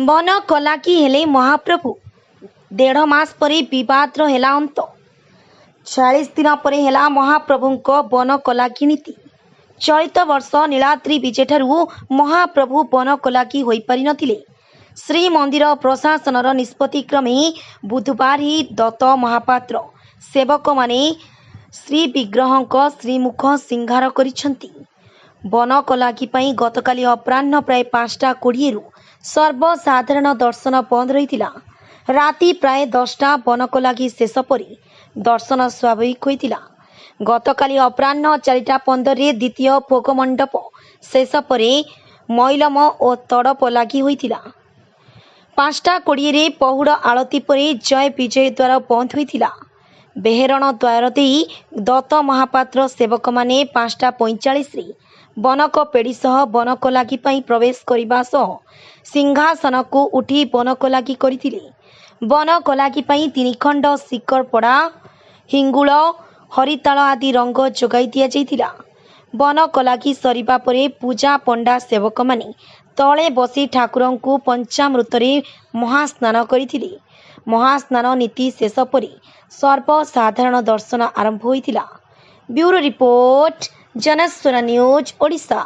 ବନକଲାଗି ହେଲେ ମହାପ୍ରଭୁ। ଦେଢ଼ ମାସ ପରେ ବିବାଦର ହେଲା ଅନ୍ତ। 46 ଦିନ ପରେ ହେଲା ମହାପ୍ରଭୁଙ୍କ ବନକଲାଗି ନୀତି। ଚଳିତ ବର୍ଷ ନୀଳାଦ୍ରି ବିଜେଠାରୁ ମହାପ୍ରଭୁ ବନକଲାଗି ହୋଇପାରିନଥିଲେ। ଶ୍ରୀମନ୍ଦିର ପ୍ରଶାସନର ନିଷ୍ପତ୍ତି କ୍ରମେ ବୁଧବାର ହିଁ ଦତ୍ତ ମହାପାତ୍ର ସେବକମାନେ ଶ୍ରୀବିଗ୍ରହଙ୍କ ଶ୍ରୀମୁଖ ସିଂହାର କରିଛନ୍ତି। ବନକଲାଗି ପାଇଁ ଗତକାଲି ଅପରାହ୍ନ ପ୍ରାୟ 5ଟା 20ରୁ ସର୍ବସାଧାରଣ ଦର୍ଶନ ବନ୍ଦ ରହିଥିଲା। ରାତି ପ୍ରାୟ 10ଟା ବନକଲାଗି ଶେଷ ପରେ ଦର୍ଶନ ସ୍ୱାଭାବିକ ହୋଇଥିଲା। ଗତକାଲି ଅପରାହ୍ନ 4ଟା 15ରେ ଦ୍ୱିତୀୟ ଭୋଗମଣ୍ଡପ ଶେଷ ପରେ ମଇଲମ ଓ ତଡ଼ପ ଲାଗି ହୋଇଥିଲା। 5ଟା 20ରେ ପହୁଡ଼ ଆଳତି ପରେ ଜୟ ବିଜୟ ଦ୍ୱାର ବନ୍ଦ ହୋଇଥିଲା। ବେହେରଣ ଦ୍ୱାର ଦେଇ ଦତ୍ତ ମହାପାତ୍ର ସେବକମାନେ 5ଟା 45ରେ ବନକ ପେଡ଼ି ସହ ବନକଲାଗି ପାଇଁ ପ୍ରବେଶ କରିବା ସହ ସିଂହାସନକୁ ଉଠି ବନକଲାଗି କରିଥିଲେ। ବନକଲାଗି ପାଇଁ ତିନି ଖଣ୍ଡ ଶିକରପଡ଼ା, ହିଙ୍ଗୁଳ, ହରିତାଳ ଆଦି ରଙ୍ଗ ଯୋଗାଇ ଦିଆଯାଇଥିଲା। ବନକଲାଗି ସରିବା ପରେ ପୂଜା ପଣ୍ଡା ସେବକମାନେ ତଳେ ବସି ଠାକୁରଙ୍କୁ ପଞ୍ଚାମୃତରେ ମହାସ୍ନାନ କରିଥିଲେ। ମହାସ୍ନାନ ନୀତି ଶେଷ ପରେ ସର୍ବସାଧାରଣ ଦର୍ଶନ ଆରମ୍ଭ ହୋଇଥିଲା। Bureau report, Janaswar news Odisha.